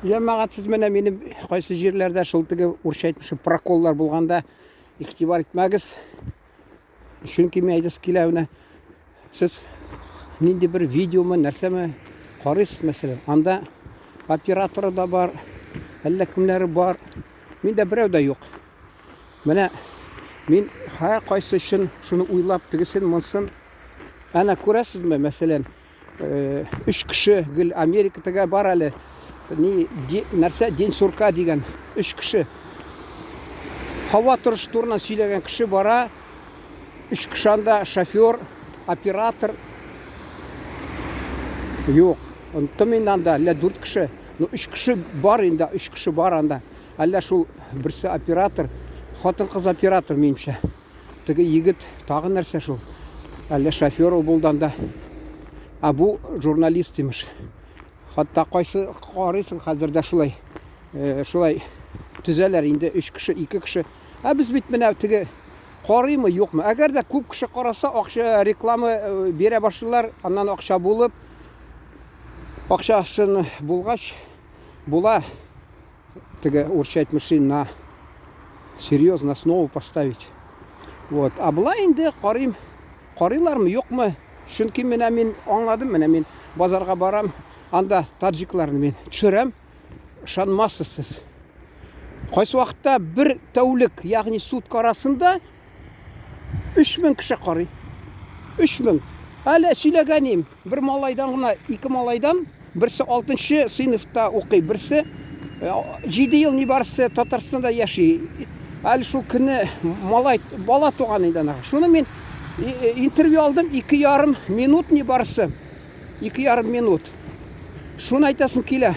Җәмәгать, сез менә минем кайсы җирләрдә шул теге урысча әйтмешли проколлар булганда игътибар итмәгез. Чөнки мин әйтәсе килә менә сез нинди бер видеомы, нәрсәме карыйсыз, мәсәлән, анда операторы да бар, әллә кемнәре бар. Миндә берәү дә юк. Менә мин һәр кайсы өчен шуны уйлап, тегесен, монсын. Әнә күрәсезме, мәсәлән, Өч кеше гел Америкада бар әле. Ни нәрсә День сурка дигән өч кеше. Һава торышы турында сөйләгән кеше бара. Өч кеше анда шофер, оператор. Юк, оныттым инде анда, әллә дүрт кеше. Ну, өч кеше бар инде, өч кеше бар анда. Әллә шул берсе оператор, хатын-кыз оператор минемчә. Теге егет тагы нәрсә шул? Әллә шофер ул булды анда. Ә бу журналист имеш. Хатта кайсы карыйсың хәзер дә шулай. Э, шулай төзәләр инде өч кеше, ике кеше. Ә без бит менә теге карыймы, юкмы? Әгәр дә күп кеше караса, акча реклама э, бирә башлыйлар, аннан акча булып, акчасын булгач була. Теге урысча әйтмешли на серьезно основу поставить. Вот. А болай инде карыйм, карыйлармы, юкмы? Чөнки менә мин аңладым, менә мин базарга барам, анда таджикларны мин төшерәм, ышанмассыз сез. Кайсы вакытта бер тәүлек, ягъни сутка арасында 3000 кеше карый. 3000. Әле сөйләгәнем, бер малайдан гына, ике малайдан, берсе 6 сыйныфта укый, берсе 7 ел нибарысы Татарстанда яши. Әле шул көнне малай, бала туган инде анага. Шуны мин интервью алдым, 2,5 минут нибарысы. 2,5 минут. Шуны әйтәсем килә.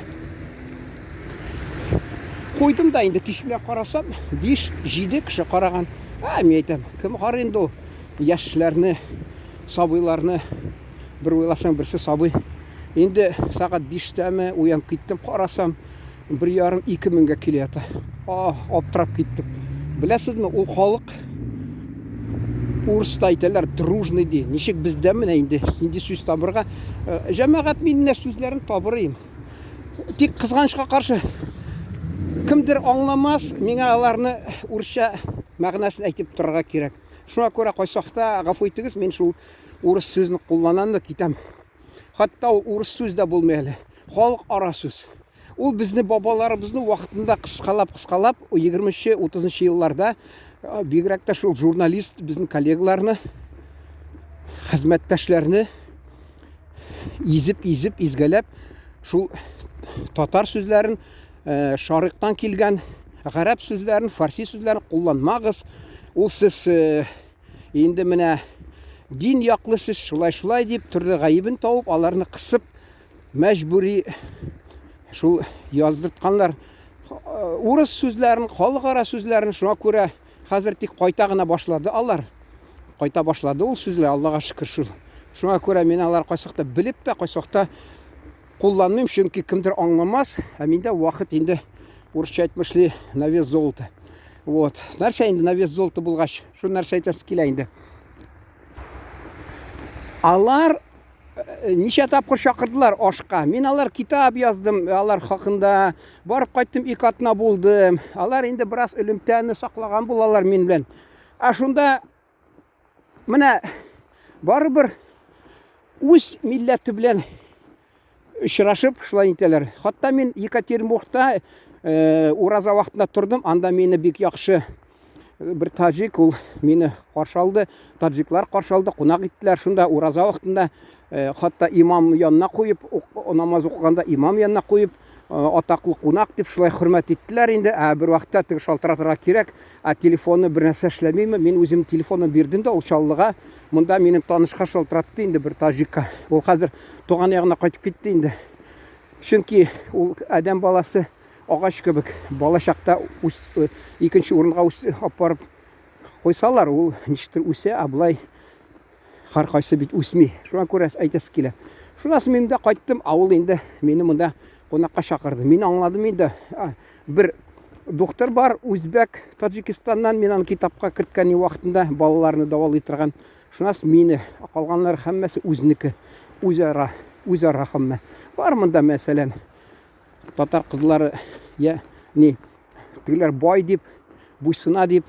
Куйдым да инде кич белән карасам, 5-7 кеше караган. Ә, мин әйтәм, кем карый инде ул яшьләрне, сабыйларны? Бер уйласаң, берсе сабый. Инде сәгать 5тәме уянып киттем, карасам, 1,5-2 меңгә килә ята. А, аптырап киттем. Беләсезме, ул халык урыста әйтәләр, дружный ди. Ничек бездә менә инде нинди сүз табырга? Э, җәмәгать мин менә сүзләрен табырыйм. Тик кызганычка каршы кемдер аңламас, миңа аларны урысча мәгънәсен әйтеп торырга кирәк. Шуңа күрә кайсакта гафу итегез, мин шул урыс сүзне кулланам да китәм. Хәтта ул урыс сүз дә булмый әле. Халык ара сүз. Ул безне бабаларыбызны вакытында кыскалап-кыскалап 20-30 елларда бигрәк тә шул журналист безнең коллегаларны, хезмәттәшләрне изеп-изеп, изгәләп шул татар сүзләрен, шарыктан килгән гарәп сүзләрен, фарси сүзләрен кулланмагыз. Ул сез инде менә дин яклы сез шулай-шулай дип төрле гаебен табып, аларны кысып мәҗбүри шул яздыртканнар урыс сүзләрен, халыкара сүзләрен, шуңа күрә хәзер тик кайта гына башлады алар. Кайта башлады ул сүзләр, Аллага шөкер шул. Шуңа күрә мин алар кайсы белеп тә, кайсы кулланмыйм, чөнки кемдер аңламас, ә миндә вакыт инде урысча әйтмешли на вес золота. Вот. Нәрсә инде на вес золота булгач, шул нәрсә әйтәсе килә инде. Алар ничә тапкыр чакырдылар ашка. Мин алар китап яздым, алар хакында. Барып кайттым, ике атна булды. Алар инде бераз элемтәне саклаган булалар мин белән. Ә шунда менә барыбер үз милләте белән очрашып шулай итәләр. Хатта мин Екатеринбургта ураза вакытында тордым, анда мине бик яхшы бер таҗик ул мине каршы алды, таҗиклар каршы алды, кунак иттеләр шунда ураза вакытында, хатта имам янына куеп, намаз укыганда имам янына куеп, атаклы кунак дип шулай хөрмәт иттеләр инде. Ә бер вакытта теге шалтыратырга кирәк, ә телефоны бер нәрсә эшләмиме? Мин үзем телефонны бирдем дә ул Чаллыга. Монда минем танышка шалтыратты инде бер таҗикка. Ул хәзер туган ягына кайтып китте инде. Чөнки ул адәм баласы агач кебек балачакта үс, э, икенче урынга үс, алып барып куйсалар, ул ничектер үсә, ә болай һәркайсы бит үсми. Шуңа күрә әйтәсе килә. Шуннан соң мин дә кайттым, авыл инде мине монда кунакка чакырды. Мин аңладым инде. Бер доктор бар, үзбәк, Таҗикистаннан, мин аны китапка керткән вакытында балаларны дәвалый торган. Шуннан соң мине, калганнар һәммәсе үзенеке, үзара. Үзара һәммә. Бар монда, мәсәлән, татар кызлары я ни тегеләр бай дип, буйсына дип,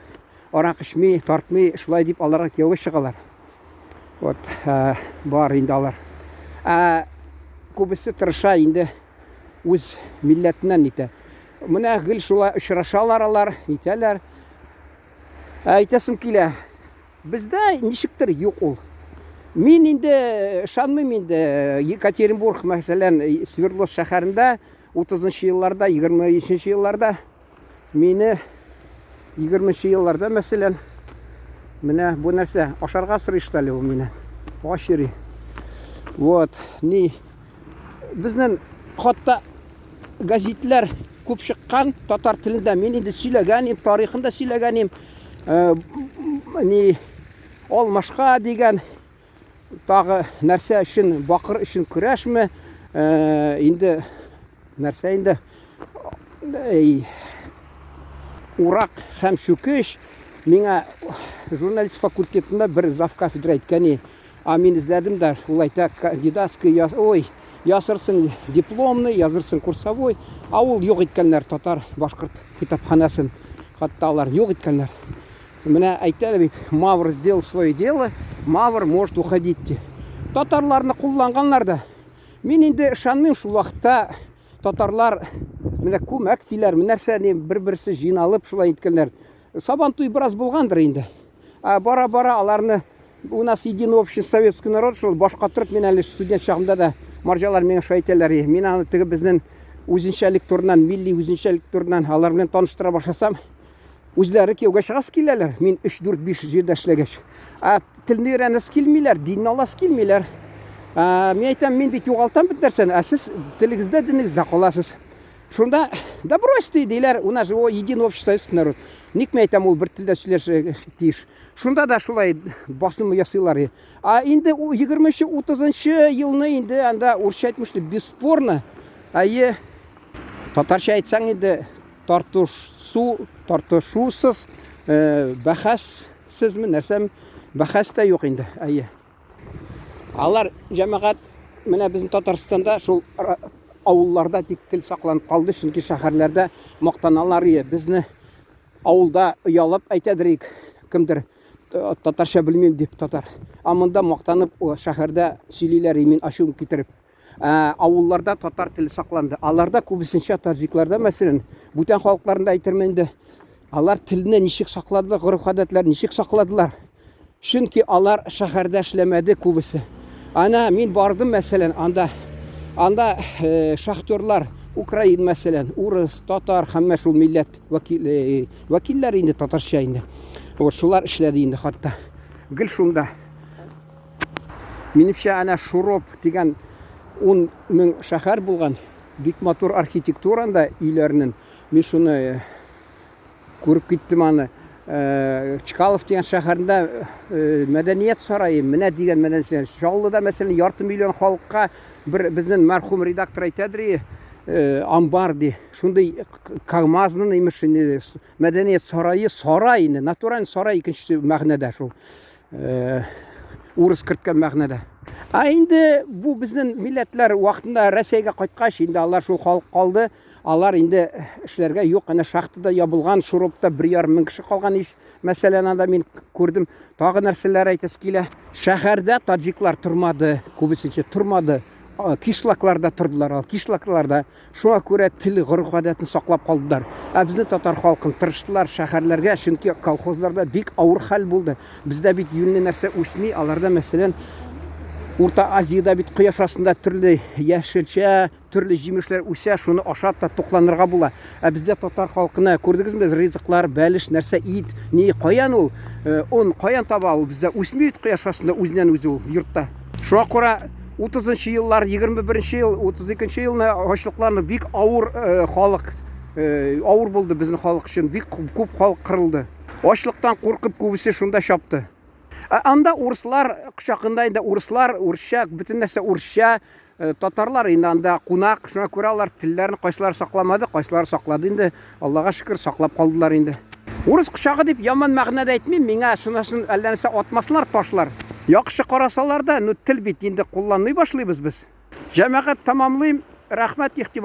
арак эчми, тартмый, шулай дип аларга кияүгә чыгалар. Вот, ә, бар инде алар. Ә күбесе тырыша инде үз милләтеннән нитә. Менә гел шулай очрашалар алар, нитәләр. Ә, әйтәсем килә, бездә ничектер юк ул. Мин инде ышанмыйм инде Екатеринбург, мәсәлән, Свердловск шәһәрендә 30 елларда, 23 елларда мине 20 елларда, мәсәлән, менә бу нәрсә, ашарга сорый что ли ул мине? Ач йөри. Вот, ни безнең хатта газетлар күп чыккан татар телендә. Мин инде сөйләгән идем, тарихын да сөйләгән идем. Э, ни алмашка дигән тагы нәрсә өчен, бакыр өчен көрәшме? Э, инде нәрсә инде? Эй, урак һәм чүкеч миңа журналист факультетында бер зав кафедра әйткән А мин эзләдем дә, ул әйтә, кандидатский яз, ой, язырсың дипломный, язырсың курсовой. А ул юк иткәннәр татар, башкорт китапханасын. Хатта алар юк иткәннәр. Менә әйтәләр бит, Мавр сделал свое дело, Мавр может уходить ди. Татарларны кулланганнар да. Мин инде ышанмыйм шул вакытта татарлар менә күмәк диләр, нәрсә бер-берсе җыйналып шулай иткәннәр. Сабантуй бераз булгандыр инде. Ә бара-бара аларны у нас единый общий советский народ шул баш катырып мин әле студент чагымда да марҗалар миңа шулай әйтәләр. Мин аны теге безнең үзенчәлек турыннан, милли үзенчәлек турыннан алар белән таныштыра башласам, үзләре кияүгә чыгасы киләләр. Мин 3, 4, 5 җирдә эшләгәч. Ә телне өйрәнәсе килмиләр, динне аласы килмиләр. Ә, мин әйтәм, мин бит югалтам бит нәрсәне, ә сез телегездә, динегездә каласыз. Шунда, да брось ты, диләр, у нас же единый общий советский народ. Ник мин әйтәм, ул бер телдә сөйләшергә тиеш. Шунда да шулай басым ясыйлар. А инде 20-30 елны инде анда урысча әйтмешли, бесспорно. Әйе, татарча әйтсәң инде тартышу, тартышусыз, э, бәхәссезме, нәрсәме, бәхәс тә юк инде. Әйе. Алар җәмәгать менә безнең Татарстанда шул авылларда тик тел сакланып калды, чөнки шәһәрләрдә мактаналар ие. Безне авылда оялып әйтәдер ик, кемдер э, татарча белмим дип татар. Ә монда мактанып шәһәрдә сөйлиләр, мин ачуым китереп. Ә, авылларда татар теле сакланды. Аларда күбесенчә таҗикларда, мәсәлән, бүтән халыкларында әйтермен инде, алар телне ничек сакладылар, гореф-гадәтләрен ничек сакладылар. Чөнки алар шәһәрдә эшләмәде күбесе. Ана мин бардым, мәсәлән, анда анда э, шахтерлар, украин, мәсәлән, урыс, татар, һәммә шул милләт вәкил, э, вәкилләр инде татарча инде. Вот шулар эшләде инде хатта. Гел шунда. Минемчә, әнә Шуроп дигән 10 мең шәһәр булган. Бик матур архитектура анда өйләрнең. Мин шуны э, күреп киттем аны. Э, Чкалов дигән шәһәрендә э, мәдәният сарае, менә дигән мәдәният сарае. Чаллыда, мәсәлән, ярты миллион халыкка бер безнең мәрхүм редактор әйтәдер, амбар ди. Шундый КАМАЗның имеш мәдәният сарае, сарай инде, натураль сарай икенче мәгънәдә шул. Э, урыс керткән мәгънәдә. Ә инде бу безнең милләтләр вакытында Россиягә кайткач, инде алар шул халык калды. Алар инде эшләргә юк, әнә шахтада ябылган, Шуропта 1,5 мең кеше калган ич. Мәсәлән, анда мин күрдем. Тагы нәрсәләр әйтәсе килә. Шәһәрдә таҗиклар тормады, күбесенчә тормады. Кишлакларда тордылар, ал кишлакларда. Шуңа күрә тел, гореф-гадәтен саклап калдылар. Ә безнең татар халкын тырыштылар шәһәрләргә, чөнки колхозларда бик авыр хәл булды. Бездә бит юньле нәрсә үсми, аларда, мәсәлән, Урта Азиядә бит кояш астында төрле яшелчә, төрле җимешләр үсә, шуны ашап та тукланырга була. Ә бездә татар халкына, күрдегезме, ризыклар, бәлеш, нәрсә, ит, ни, каян ул, э, он каян таба ул? Бездә үсми бит кояш астында үзеннән үзе ул йортта. Шуңа күрә 30 нчы еллар, 21 нче ел, 32 нче елны ачлыкларны бик авыр э, халык э, авыр булды безнең халык өчен, бик күп халык кырылды. Ачлыктан куркып күбесе шунда чапты. Ә анда урыслар кочагында инде урыслар, урысча, бөтен нәрсә урысча, Э, татарлар инде анда кунак, шуңа күрә алар телләрен кайсылары сакламады, кайсылары саклады инде. Аллага шөкер, саклап калдылар инде. Урыс кочагы дип яман мәгънәдә әйтмим, миңа шунысын әллә нәрсә атмаслар, ташлар. Яхшы карасалар да, ну тел бит инде кулланмый башлыйбыз без. Җәмәгать, тәмамлыйм. Рәхмәт игътибар.